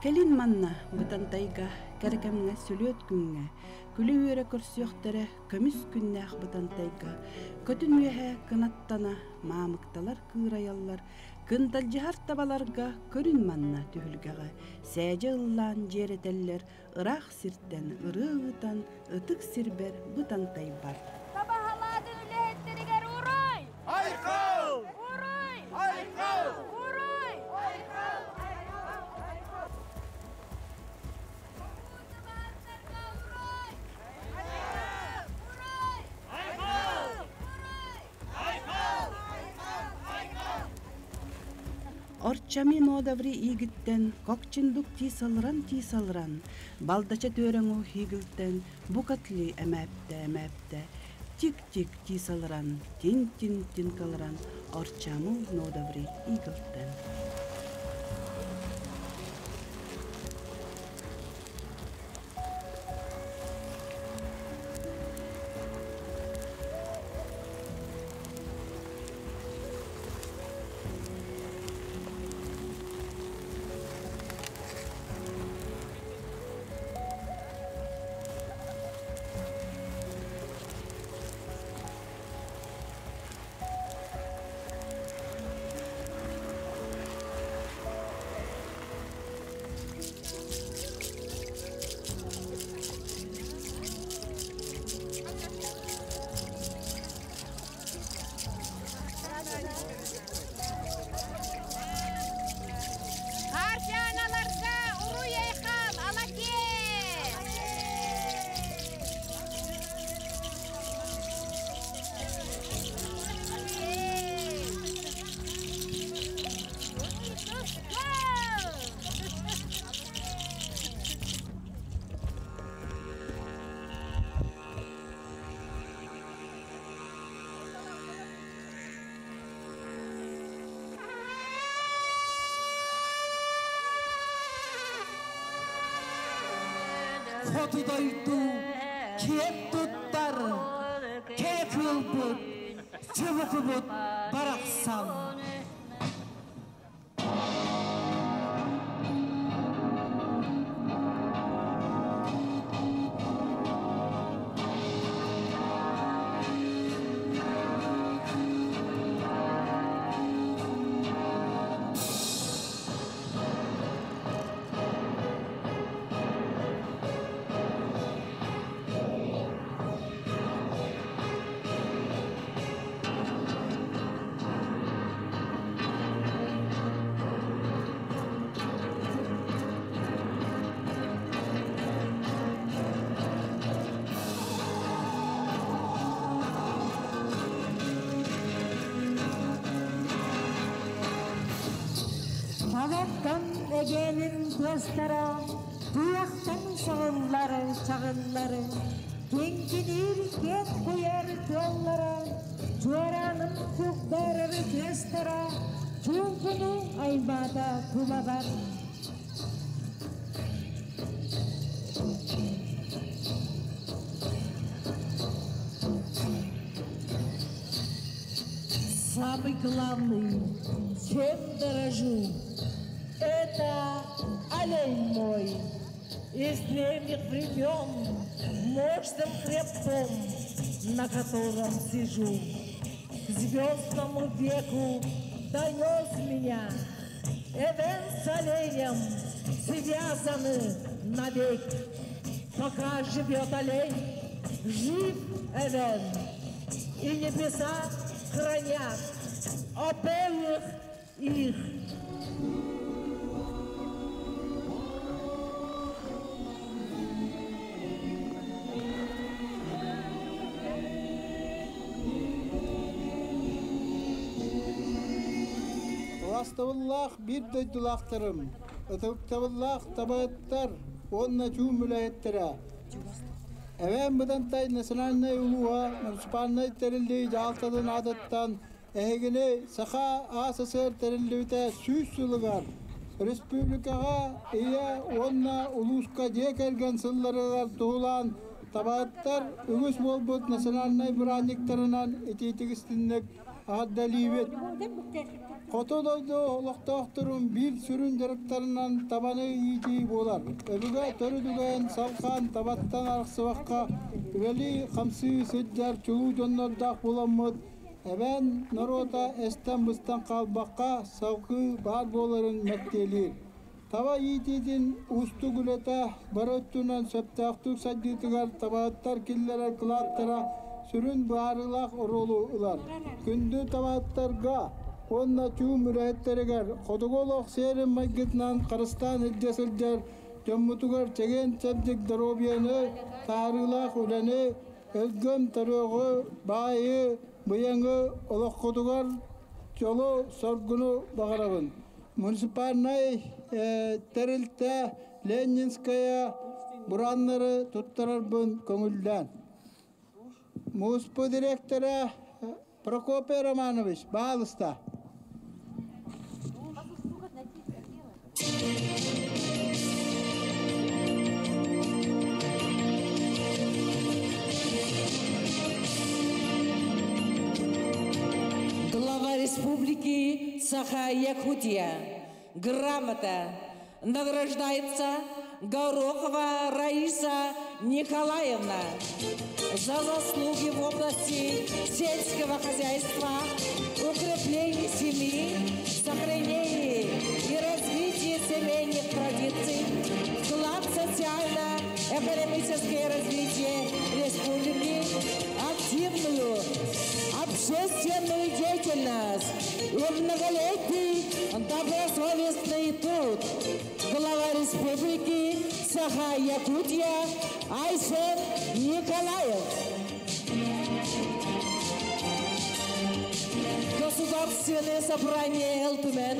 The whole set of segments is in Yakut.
Кэлин манна Бытантайга кэрэ кэмҥэ сүлүөт күҥҥэ күлэ-үөрэ көрсүөхтэрэ көмүс күннээх Бытантайга көтүн үөһэ кынаттана маамыкталар кыырайаллар кынталдьыһар табаларга көрүн манна түһүлгэҕэ сээдьэ ыллаан дьиэрэтэллэр ыраах сиртэн ырыа ыытан ытык сирбэр Бытантайбар. Табаһалаатын үлэһиттэригэр уруй! Айхал! Уруй! Айхал! Уруй! Айхал! Айхал! Орчами нодаври иигиттэн кокчиндук тиисалран тиисалран балдача түөрэҥу хиигилтэн букатли эмээптэ эмээптэ тик-тик тиисалран тин-тин тинкалран орчаму нодаври иигилтэн. Хаарчааналарга уруй-айхал, алакee! Хоту дойду киэн туттар, кэк ылбыт, чубукубут барахсан. Балаттан эгээнин тыастара туйахтан саҕыллар чаҕыллар, киҥкиниир киэн куйар тыаллара, чуорааным кугдарар тыастара, чуумпуну аймаата тулабар. Самый главный, чем дорожу, это олень мой. Из древних времен мощным хребтом, на котором сижу. К звездному веку донес меня. Эвен с оленем связаны навек. Пока живет олень, жив Эвен. И небеса хранят обоих их. Убаастабыллаах биир дойдулаахтарым, ытыктабыллаах табаһыттар уонна чуум үлэһиттэрэ! Эбээн Бытантай национальнай улууһа муниципальнай тэриллии дьаһалтатын аатыттан эһигини Саха АССР тэриллибитэ 100 сылыгар республикаҕа Ийэ уонна улууска дьиэ кэргэн сылларыгар туһулаан табаһыттар үгүс буолбут национальнай бырааһынньыктарынан итиитик истинник аҕардалиибит. Хоту дойду олохтоохторун биир сүрүн дьарыктарынан табаны иитии буолар. Өбүгэ төрүт үгэһин салҕаан табаттан арахсыбакка үлэлии-хамсыы сылдьар чулуу дьоннордоох буоламмыт, эбээн норуота эстэн-быстан хаалбакка салгыы баар буоларын мэктиэлиир. Таба иитиитин уустук үлэтэ бары өттүнэн сөптөөхтүк сайдыытыгар табаһыттар киллэрэр кылааттара сүрүн быһаарыылаах оруолу ылар. Күндү табаһыттарга уонна чуум үлэһиттэригэр хотугу олох сиэрин майгытынан харыстаан илдьэ сылдьар дьоммутугар чэгиэн-чэбдик доруобуйаны, таһаарыылаах үлэни, өлгөм төрүөҕү, баайы, быйаҥы олоххутугар дьолу-соргуну баҕарабын. Муниципальнай тэрилтэ Ленинская бураннары туттарарбын көҥүллээн. Муспу директора Прокопий Романович, баалыста. Глава Республики Саха-Якутия. Грамота. Награждается Горохова Раиса Николаевна за заслуги в области сельского хозяйства, укрепление семьи, сохранение и развитие семейных традиций, вклад в социально-экономическое развитие республики, активную общественную деятельность и многолетний добросовестный труд. Глава республики Саха-Якутия Айсен Николаев. Государственное собрание Ил Түмэн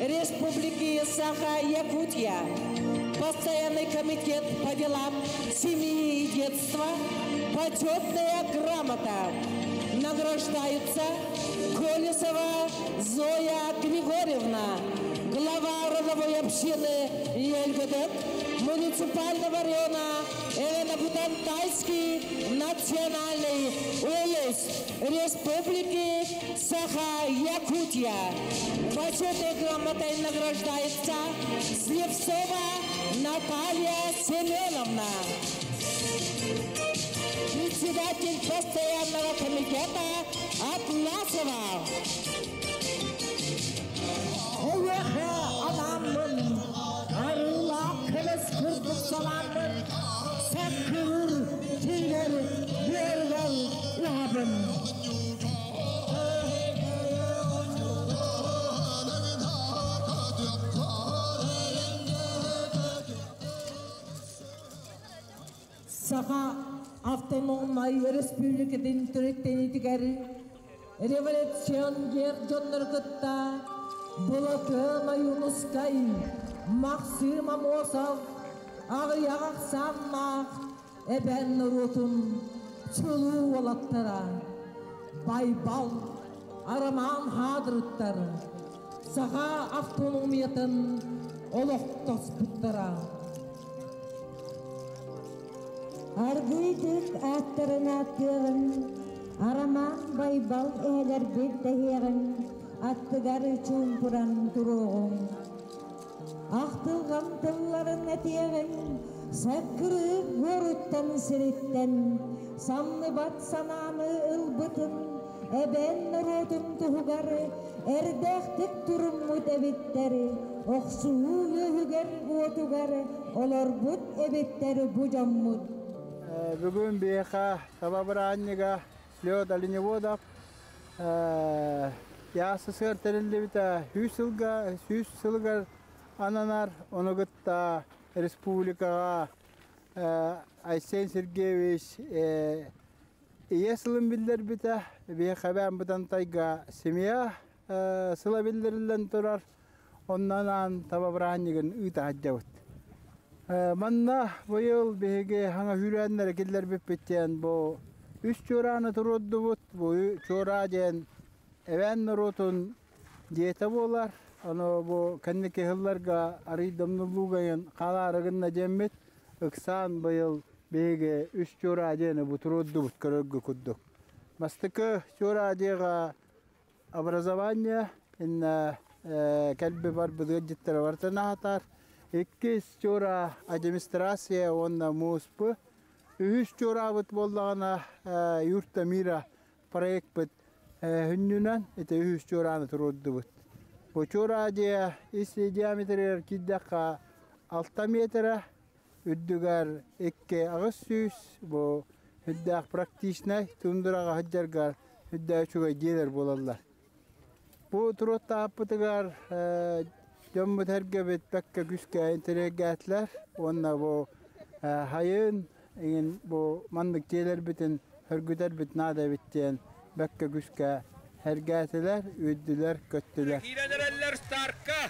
Республики Саха-Якутия. Постоянный комитет по делам семьи и детства. Почетная грамота. Награждаются Колесова Зоя Григорьевна, глава родовой общины Ельгодек, муниципального района Эвено-Бутантайский национальный улус Республики Саха-Якутия. Почетной грамотой награждается Слепцова Наталья Семеновна, председатель постоянного комитета Атласова. Эйиэхэ анааммын, арыылаах кэлэс курдук салааммын, саккырыыр тиийэр үөрүгэр уһабын. Саха автономнай өрөспүүбүлүкэтин төрүттэниитигэр революционер дьоннору кытта Былатыан Ойуунускай, Махсыым Аммосов, аҕыйах ахсааннаах эбээн норуотун чулуу уолаттара Байбал, Арамаан Хаадырыттар саха автономиятын олохтоспуттара. Аргыыйдык ааттарын ааттыаҕыҥ, Арамаан Байбал эһэлэрбит дэһиэҕиҥ, аттыгар чуумпуран туруоҕуҥ. Ахтылҕан тылларын этиэҕиҥ, саккырыыр буоруттан сириттэн, самныбат санааны ылбытын, эбээн норуотун туһугар эрдээхтик туруммут эбиттэр, охсуһуу үөһүгэр-уотугар олорбут эбиттэр бу дьоммут. Бүгүн биһиэхэ таба бырааһынньыга слет оленеводов СССР тэриллибитэ 100 сылга 100 сылыгар ананар, ону кытта республикаҕа Айсен Сергеевич Ийэ сылын биллэрбитэ, биһиэхэ эбээн Бытантайга семья сыла биллэриллэн турар. Онно анаан таба бырааһынньыгын ыыта сылдьабыт. Манна быйыл биһиги хаҥа сүүрээннэри киллэрбиппит диэн бу үс чуорааны туруордубут. Бу чуораа диэн эбээн норуотун дьиэтэ буолар. Ону бу кэнники сылларга арыый домнуллуугайын хаалаары гынна диэммит ыксаан быйыл биһиги үс чуораа диэни бу туруордубут көрөргө курдук. Бастакы чуораа дьиэҕэ образование, Инна кэлби бар быдыгы бартын аһатар. Иккис чуора администрация онна муспу. Үһүс чуорабыт боллаҕына Юрта мира проект хүннүнэн ите үһүс чуораны турурдубут. Бу чуора дьиэ ис диаметрер киддакка 6 метра, үрдүгэр 2 800, бу хүддээх практичный тундураға хаджаргар хүддээх үчүгэй дьиэлэр буолаллар. Бу туруоттааппытыгар дьоммут эргэбит бэккэ күскэ интэриэгээтлэр уонна бу хайын иҥин бу маннык дьиэлэрбитин хөргүтэрбит наада эбит бэккэ күскэ эргээтилэр, үддүлэр, көттүлэр. Киирэнэрэллэр стартка.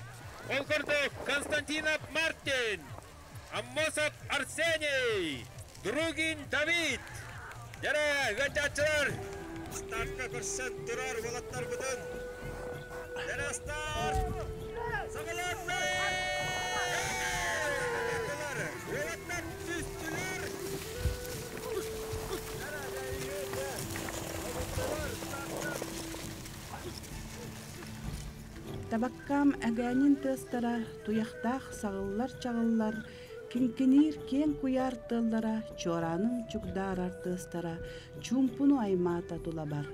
Ол курдук Константинов Мартин, Аммосов Арсений, Другин Давид. Дьэ, ыалдьааччылар. Стартка көрсөн турар уолаттарбытын. Дьэ, старт! Саҕаланна! Уолаттар түстүлэр! Табаккам әгәнин тыастара, туяхтаах саҕыллар чаҕыллар, кинкиниир киэҥ куйаар тыаллара, чуораным чугдаарар тыастара, чуумпуну аймаата тулабар.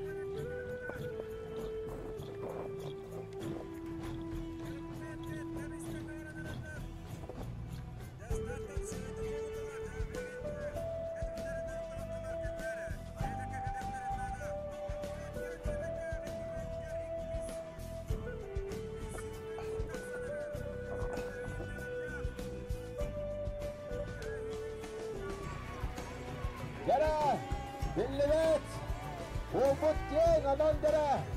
Дьэ, биллибэт! Уопут киэҥ, онон дьэ!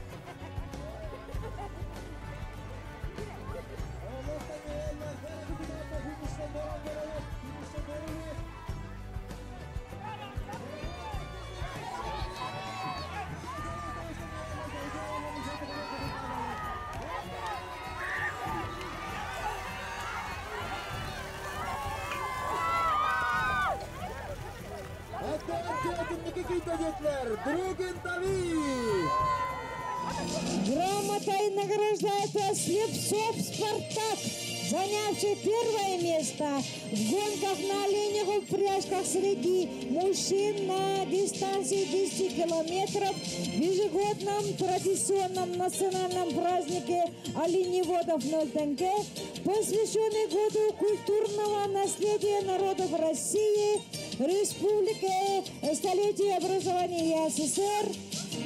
Другин Давид! Грамотой награждается Слепцов Спартак, занявший первое место в гонках на оленях упряжках среди мужчин на дистанции 10 километров в ежегодном традиционном национальном празднике оленеводов Нолтенке, посвященный году культурного наследия народов России, Республики, столетию образования СССР,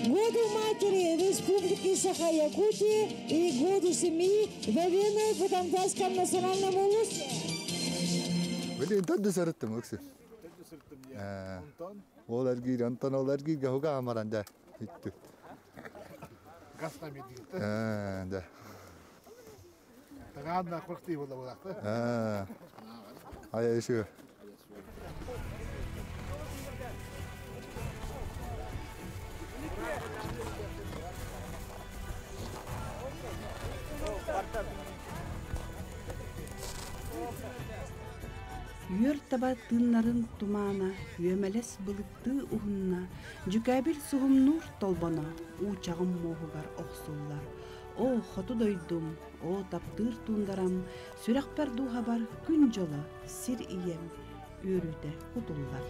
Году матери Республики Саха-Якутии и Году семьи в Эвено-Бутантайском национальном улусе. Билин төдді сырыттым өксі. Ол әргир, Антон ол әргирге хуга амаран да. Иттü. Гасна медигит. Да. Тагаанна коркти бола болакты. Ай еще. Үөр таба тыыннарын тумаана, үөмэлэс былыттыы уһунна, дьүкээбил суһумнуур толбоно, уучаҕым муоһугар охсуллар. Оо, хоту дойдум, оо, таптыыр туундарам, сүрэхпэр дууһабар күн дьоло, сир ийэм, үөрүүтэ кутуллар.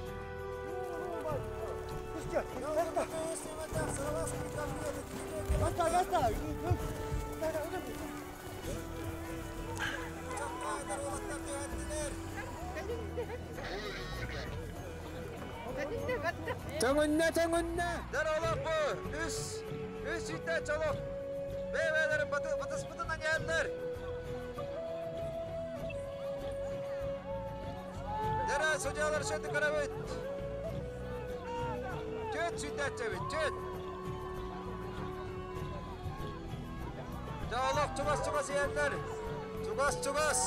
Төңүнне, төңүнне! Дәр олақ бұ, үс, үс үтті чолық. Бәй-бәйлері батыс бұтынан елдер. Дәрі судьялар шөті қарабыт. Төт сүйтәтчәбит, төт. Олақ чугас-чугас елдер. Чугас-чугас.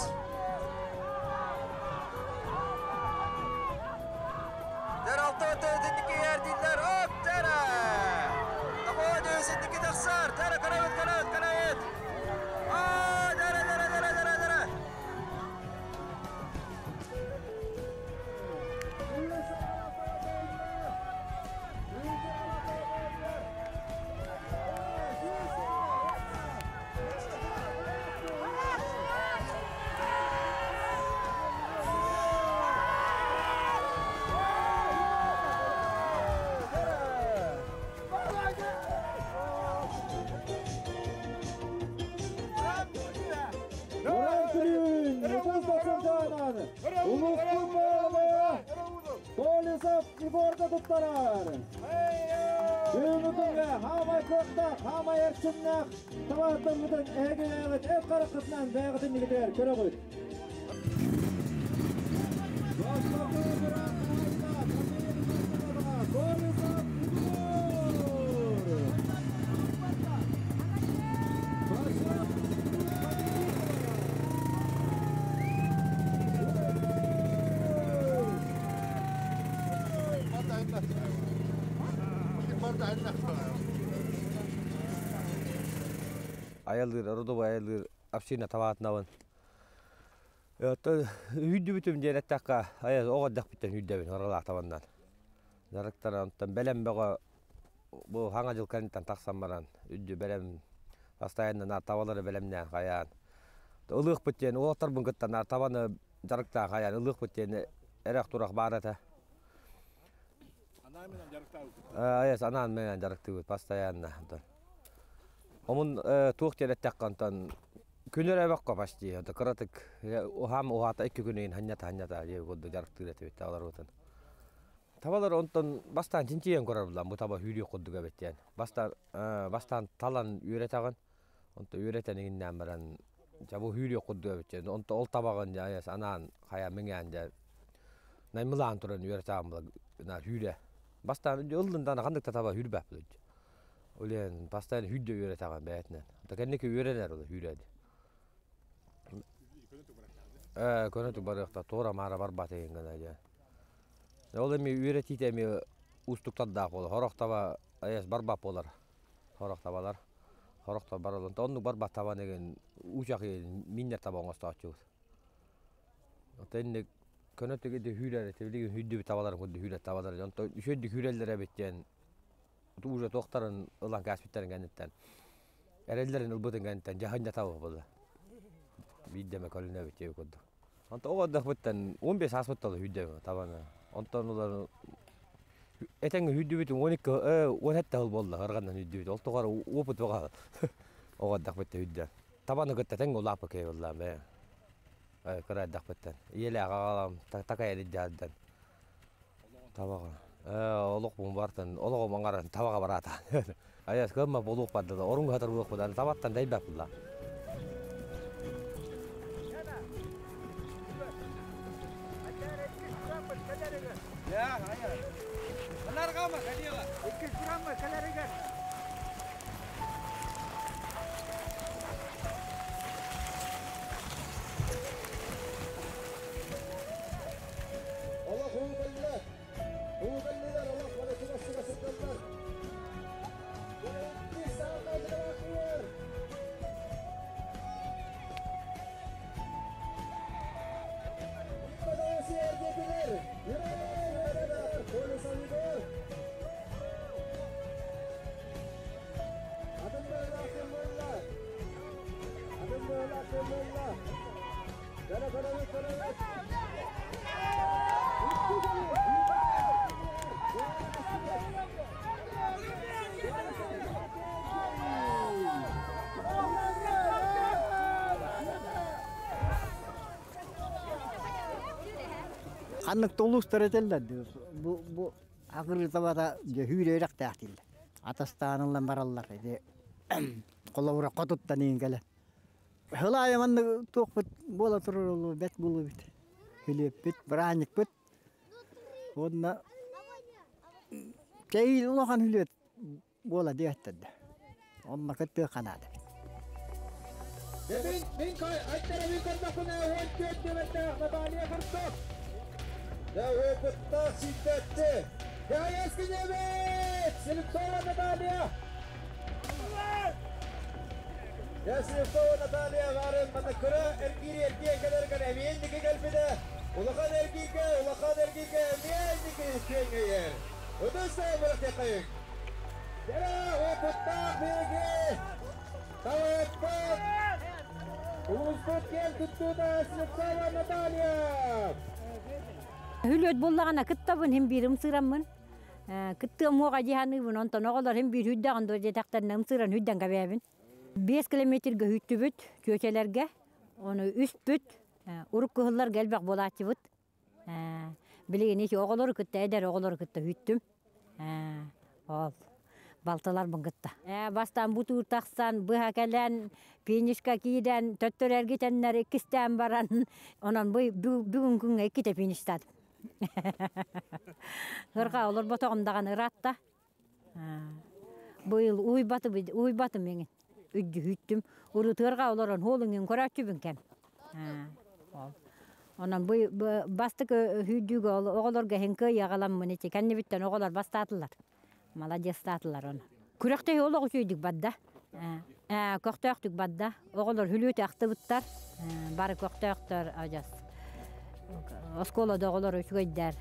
Дәр алты өтіндікі ерділер. Оп, дәрі! Тамау өсіндікі тақсар. Дәрі, қарабыт, қарабыт, қарабыт. Дәрі, дәрі, дәрі, дәрі, дәрі. Егорга туттарар. Бүгүнкү күҥҥэ хаамай кыахтаах, хаамай эрчимнээх табаһыттарбытын эһиги бэйэҕит эт хараххытынан бэйэҕитин иннигитигэр көрөҕүт. Бастакы быраап хаһаайына Камиль Колесов Егор! Айалыыр, родовой айалыыр община табаатынабын. Үүрдүбүтүм диэн эттэххэ, айа оҕо эрдэхпиттэн үүрдэбин ыралаах табаннан. Дьарыктара онтон бэлэм бөҕө бу хаҥа дьыл кэнниттэн тахсан баран үрдү бэлэм постоянно наар табалары бэлэмнээн хайаан ылыахпыт диэн уолаттарбын кытта наар табаны дьарыктаан хайаан ылыахпыт диэн эрэх-турах баар этэ. Анаан-минээн дьарыктаабыккыт? Анаан-минээн дьарыктыыбыт постоянно. Омун туох диэн эттэххэ онтон күн эрэ бөккө почти кыратык уһаам уһаата икки күн иһин ханньата-ханньата диэбит курдук дьарыктыыр этибит табаларбытын. Табалар онтон бастаан чинчийэн көрөр булан бу таба сүүрүөх курдук эбит диэн. Бастаан бастаан талан үөрэтэҕин, онтон үөрэтэн иҥиннээн баран дьэ бу сүүрүөх курдук эбит диэн. Онтон ол табаҕын дьэ анаан хайа миҥээн дьэ наймылаан туран үөрэтэҕин була на сүүрэ. Бастаан ыллын даҕаны ханнык да таба сүүрбэт була. Ол иһин бастаан сүүрдэ үөрэтэҕин бэйэтинэн. Онтон кэнники үөрэнэр ол сүүрээди. Ээ көнөтүк барыахта туора-маара барбат игин гына диэн. Ол эми үөрэтиитэ эми уустуктардаах буолар. Сорох таба айас барбат буолар. Сорох табалар. Сорохтор бараллар. Оннук барбат табаны игин уучах миннэр таба оҥостооччубут. Ото инник көнөтүк ити сүүрэр этэ билигин сүүрдүбүт табаларын курдук сүүрэр табалар. Онтон үчүгэйдик сүүрэллэр эбит диэн уже туохтарын ылан кээспиттэрин кэнниттэн эрэллэрин ылбытын кэнниттэн дьаһанньа табы буолла. Биирдэ эмэ көлүнэбит диэбит курдук. Онтон оҕо эрдэхпиттэн 15 ааспыттан сүүрдэбин табаны. Онтон улар этэҥҥэ сүүрдүбүтүм 12 17 сыл буолла ырҕанан сүүрдүбүт. Ол тухары опыт бөҕө оҕо эрдэхпиттэн сүүрдэ. Табаны кытта тэҥҥэ улааппыт киһи буоллаҕым ээ. Кыра эрдэхпиттэн. Ийэлээх аҕалам такайан илдьэ Табаҕа. Олох бартан олоҕум аҥарын табаҕа бараата. Айас кыамма буолуох барда да орун хатар буолуох табаттан дэйбэт булла. Олох уу кэллэ. Уу кэллилэр, олох бары чугас-чугас сылдьаллар. Икки саамай кылаахыйар. Иккодоосия эргиэтилэр. Колесов Егор. Атын быһыылаах ким буолла? Атын быһыылаах ким буолла? Кэрэ көрөбүт, көрөбүт. Ханнык улуустар этэллэр бу бу акырыы табата дьэ сүүрэ үрэхтээх дииллэр. Атастааныллан бараллар ити холобура хотуттан иин кэлэ. Сыл аайы маннык туохпут буола турар бэт буолуо эбит. Хүлүөппүт, бырааһынньыкпыт. Уонна кэйиил улахан хүлүөт буола диэттэрдэ. Онно кыттыах ханаата эбит. Мин мин айттара мин көрдөхпүнэ 14 нөмердээх Наталья Хрустов. Да опыттаах сүүрдээччи. Гаяс Киневич! Слепцова Наталья! Я Слепцова Наталья барын мана кыра эргиир эргиэн кэлэргэр эмиэнники кэлбитэ. Улахан эргииргэ, улахан эргииргэ эмиэнники күөҥҥөйөр. Ыдыс бырахтыаххайыҥ. Дьэ, опыттаах биһиги Тавыппыт! Улууспут киэн туттуута Слепцова Наталья! Хүлүөт буллаҕына кыттабын, хим биир ымсыыраммын. Кыттыам уоҕа дии саныыбын, онтон оҕолор хим биир сүүрдэҕин дуо диэтэхтэринэ ымсыыран сүүрдэн кэбээбин. 5 километрга сүүттүбүт чүөчэлэргэ, ону үспүт, урукку сылларга элбэх буолааччыбыт. Билигин ити оҕолору кытта эдэр оҕолору кытта үттүм. Ол балтыларбын кытта. Бастаан бутуур тахсан, быһа кэлэн, финишка киирэн, төттөрү эргитэннэр иккистээн баран, онон бүгүн күҥҥэ иккитэ фиништаатым. Ырга олорботоҕум даҕаны ыраатта. Быйыл уйбатым, уйбатым эҥин. Үддүһүттүм. Урутуорга олорон хуолуҥҥун көрөөччүбүн кэм. Ол. Онон бу бастакы сүүрдүүгэ оҕолорго иһин кыайыаҕаламмын ити кэннибиттэн оҕолор бастаатылар. Маладьыастаатылар ону. Күрэхтэһии олох үчүгэйдик барда. Көхтөөхтүк барда. Оҕолор хүлүүтэ ахтыбыттар. Бары көхтөөхтөр адьас. Оскуолада оҕолор үчүгэйдэр.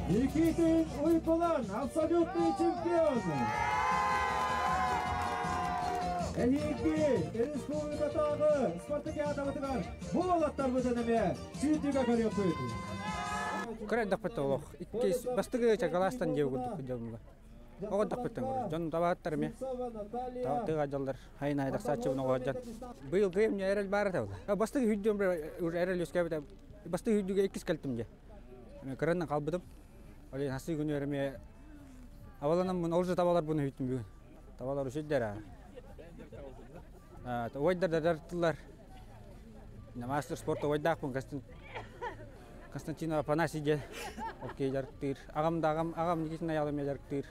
Никитин Уйбулан, абсолютный чемпион! Эһиги республикатааҕы спартакиадабытыгар бу уолаттарбытын эмиэ сүүрдүүгэ көрүөхпүт. Кыра эрдэхпит олох иккис бастакы чакалаастан диэбит курдук дьонугар. Оҕо эрдэхпиттэн көрөр. Дьон табааттар эмиэ. Тыга дьаллар хайын айдахсааччыбын оҕо дьон. Быйыл кыйым эрэл баара табыла. Бастакы хүддүм эрэл үөскээбитэ. Бастакы хүддүгэ иккис кэлтим дьэ. Кыраннан қалбытым. Ол хасы күнү эмиэ аваланаммын ол же табаларбын хүттүм бүгүн. Табалар үсүддэр аа. Ойдар да дартылар. Мастер спорта ойдаахпын Константин Афанасий диэн окей дьарыктыыр. Аҕам да аҕам, аҕам Никитин Айаал эмиэ дьарыктыыр.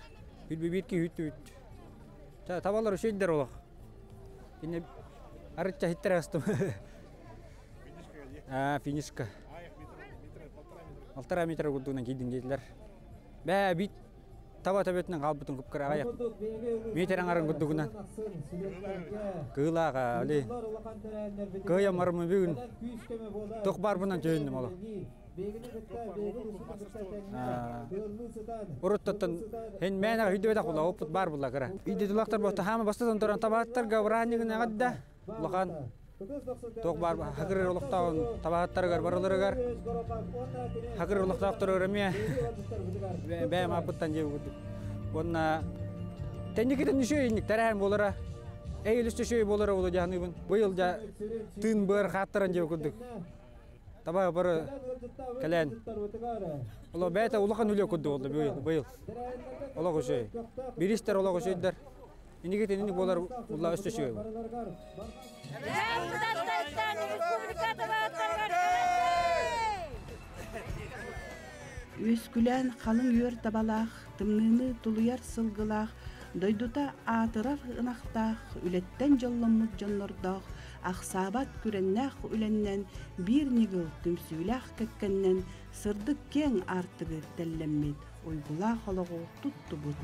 Биир киһи үттүбүт. Табалар үчүгэйдэр олох. Инне арычча хиттэр астым. Аа, финишка. Алтара метр курдугунан киирдин диэтилэр. Бээ, бит таба төбөтүнэн хаалбытын кып-кыра аҕыйах метр аҥарын курдугунан. Кыылааҕа, оли. Кыайа мармы бүгүн туох баарбынан төһүннүм олох. Уруттаттан һин мээнэ үйдүбэтэх була опыт баар була кыра. Үйдүтүлахтар бохта хаама бастатан туран табааттарга быраанньыгын эҕэрдэ улахан туох баар хакырыр олохтооҕун табаһыттарыгар барыларыгар хакырыр олохтоохторугар эмиэ бэйэм ааппыттан дьиэ курдук уонна тэнникитин үчүгэй инник тэрээһин буолара эйилис үчүгэй буолара буолуо дьаһаныыбын быйыл дьа тыын быар хааттаран дьиэ курдук таба бары кэлэн оло бэйэтэ улахан үлэ курдук болду быйыл быйыл олох үчүгэй биристер олох үчүгэйдэр Инигит инник буолар улла өссө үчүгэй. Үөскүлээн халыҥ үөр табалаах, тымныыны тулуйар сылгылаах, дойдута аатырар ынахтаах, үлэттэн дьолломмут дьоннордоох, ахсаабат күрэннээх үлэннэн, биир ньыгыл түмсүүлээх кэккэннэн сырдык киэҥ аартыгы тэллэммит, уйгулаах олоҕу туттубут.